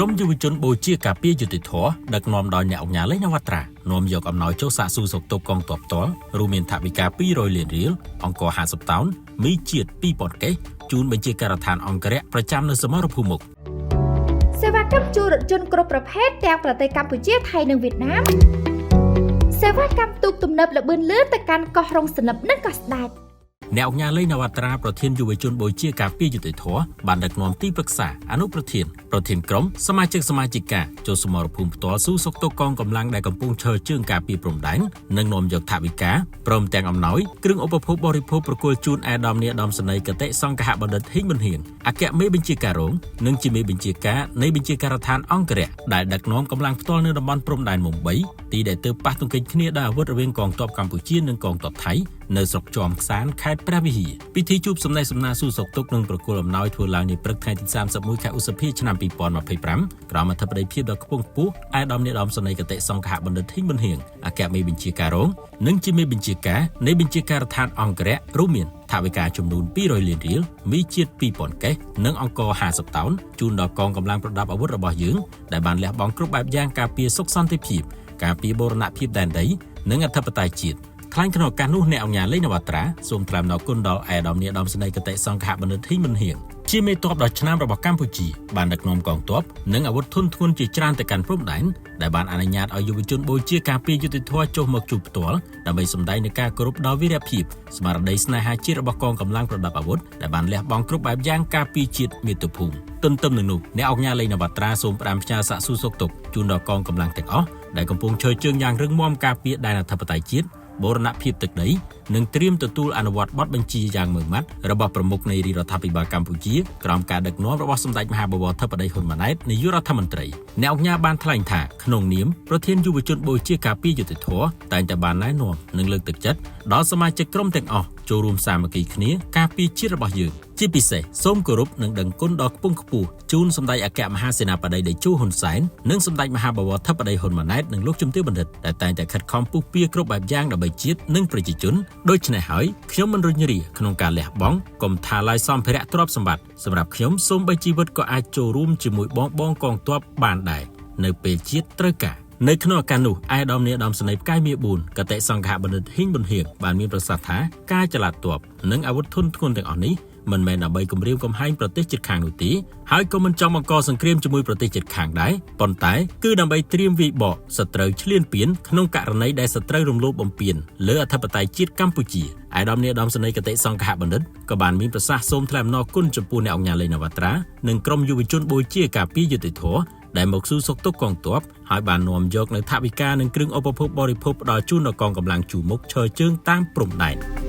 ក្រុមយុវជនបូជាការពារយុត្តិធម៌ដឹកនាំដោយអ្នកឧកញ៉ាឡេងនវត្រានាំយកអំណោយចូលសាកសួរសុខទុក្ខកងទ័ពផ្ទាល់រួមមានថវិកា200លានរៀលអង្ករ50តោនមីជាតិ2000កេសជូនបញ្ជាការដ្ឋានអង្គរៈប្រចាំនៅសមរភូមិមុខ សេវាកម្មជួលរថយន្តគ្រប់ប្រភេទទាំងប្រទេសកម្ពុជាថៃនិងវៀតណាមសេវាកម្មទូកទំនើបល្បឿនលឿនទៅកាន់កោះរ៉ុងសន្លឹបនិងកោះស្ដេច អ្នកឧកញ៉ាឡេងនវត្រាប្រធានយុវជនបូជាការពារយុត្តិធម៌បានដឹកនាំទីប្រឹក្សាអនុប្រធានប្រធានក្រុមសមាជិកសមាជិកាចូលសមរភូមិផ្ទាល់ស៊ូសុខទុក្ខកងកម្លាំងដែលកំពុងឈរជើងការពារព្រំដែននិងនាំយកថវិកាព្រមទាំងអំណោយគ្រឿងឧបភោគបរិភោគប្រគល់ជូនឯកឧត្តមនាយឧត្តមសេនីយ៍គតិសង្ឃបណ្ឌិតហ៊ីងប៊ុនហៀងអគ្គមេបញ្ជាការរងនិងជាមេបញ្ជាការនៃបញ្ជាការដ្ឋានអង្គរៈដែលដឹកនាំកម្លាំងផ្ទាល់នៅតំបន់ព្រំដែនមុំ3ទីដែលទើបប៉ះទង្គិចគ្នាដោយអាវុធរវាងកងទ័ពកម្ពុជានិងកងទ័ពថៃនៅស្រុកជាំខ្សានខេត្តព្រះវិហារពិធីជួបសំណេះសំណាលសួរសុខទុក្ខនិងប្រគល់អំណោយធ្វើឡើងនាព្រឹកថ្ងៃទី31ខែឧសភាឆ្នាំ2025ក្រោមអធិបតីភាពដ៏ខ្ពង់ខ្ពស់ឯកឧត្តមនាយឧត្តមសេនីយ៍គតិសង្ឃបណ្ឌិតហ៊ីងប៊ុនហៀងអគ្គមេបញ្ជាការរងនិងជាមេបញ្ជាការនៃបញ្ជាការដ្ឋានអង្គរៈរួមមានថវិកាចំនួន200លានរៀលមីជាតិ2000កេសនិងអង្ករ50តោនជូនដល់កងកម្លាំងប្រដាប់អាវុធរបស់យើងដែលបានលះបង់គ្រប់បែបយ៉ាងការពារសុខសន្តិភាពការពារបូរណភាពដែនដីនិងអធិបតេយ្យជាតិថ្លែងក្នុងឱកាសនោះអ្នកឧកញ៉ាឡេងនវត្រាសូមថ្លែងអំណរគុណដល់ឯកឧត្តមនាយឧត្តមសេនីយ៍គតិសង្ឃបណ្ឌិតហ៊ីងប៊ុនហៀងជាមេទ័ពដ៏ឆ្នើមរបស់កម្ពុជាបានដឹកនាំកងទ័ពនិងអាវុធធុនធ្ងន់ជាច្រើនទៅកាន់ព្រំដែនដែលបានអនុញ្ញាតឲ្យយុវជនបូជាការពារយុត្តិធម៌ចុះមកជួបផ្ទាល់ដើម្បីសម្ដែងនូវការគោរពដល់វីរភាពស្មារតីស្នេហាជាតិរបស់កងកម្លាំងប្រដាប់អាវុធដែលបានលះបង់គ្រប់បែបយ៉ាងការពារជាតិមាតុភូមិទន្ទឹមនឹងនោះអ្នកឧកញ៉ាឡេងនវត្រាសូមផ្ដាំផ្ញើសាកសួរសុខទុក្ខជូនដល់កងកម្លាំងទាំងអស់ដែលកំពុងឈរជើងយ៉ាងរឹងមាំការពារដែនអធិបតេយ្យជាតិបូរណភាពទឹកដីនិងត្រៀមទទួលអនុវត្តបទបញ្ជាយ៉ាងម៉ឺងម៉ាត់របស់ប្រមុខនៃរាជរដ្ឋាភិបាលកម្ពុជាក្រោមការដឹកនាំរបស់សម្ដេចមហាបវរធិបតីហ៊ុនម៉ាណែតនាយករដ្ឋមន្ត្រីអ្នកឧកញ៉ាបានថ្លែងថាក្នុងនាមប្រធានយុវជនបូជាការពារយុត្តិធម៌តែងតែបានណែនាំនិងលើកទឹកចិត្តដល់សមាជិកក្រុមទាំងអស់ចូលរួមសាមគ្គីគ្នាការពារជាតិរបស់យើងជាពិសេសសូមគោរពនិងដឹងគុណដល់ខ្ពង់ខ្ពស់ជូនសម្ដេចអគ្គមហាសេនាបតីតេជោហ៊ុនសែននិងសម្ដេចមហាបវរធិបតីហ៊ុនម៉ាណែតនិងលោកជំទាវបណ្ឌិតដែលតែងតែខិតខំពុះពៀគ្រប់បែបយ៉ាងដើម្បីជាតិនិងប្រជាជនដូច្នេះហើយខ្ញុំមិនរុញរាក្នុងការលះបង់កុំថាឡើយសម្ភារៈទ្រព្យសម្បត្តិសម្រាប់ខ្ញុំសូម្បីជីវិតក៏អាចចូលរួមជាមួយបងបងកងទ័ពបានដែរនៅពេលជាតិត្រូវការនៅក្នុងឱកាសនោះឯកឧត្តមនាយឧត្តមសេនីយ៍ផ្កាយមាស4គតិសង្ឃបណ្ឌិតហ៊ីងប៊ុនហៀងបានមានប្រសាសន៍ថាការចល័តទ័ពនិងអាវុធធុនធ្ងន់ទាំងអស់នេះមិនមែនដើម្បីគំរាមកំហែងប្រទេសជិតខាងនោះទេហើយក៏មិនចង់បង្កសង្គ្រាមជាមួយប្រទេសជិតខាងដែរប៉ុន្តែគឺដើម្បីត្រៀមវាយបកសត្រូវឈ្លានពានក្នុងករណីដែលសត្រូវរំលោភបំពានលើអធិបតេយ្យជាតិកម្ពុជាឯកឧត្តមនាយឧត្តមសេនីយ៍គតិសង្ឃបណ្ឌិតក៏បានមានប្រសាសន៍សូមថ្លែងអំណរគុណចំពោះអ្នកឧកញ៉ាឡេងនវត្រានិងក្រុមយុវជនបូជាការពារយុត្តិធម៌ដែលមកស៊ូសុខទុក្ខកងទ័ពហើយបាននាំយកនៅថវិកានិងគ្រឿងឧបភោគបរិភោគផ្ដល់ជូនដល់កងកម្លាំងជួរមុខឈរជើងតាមព្រំដែន។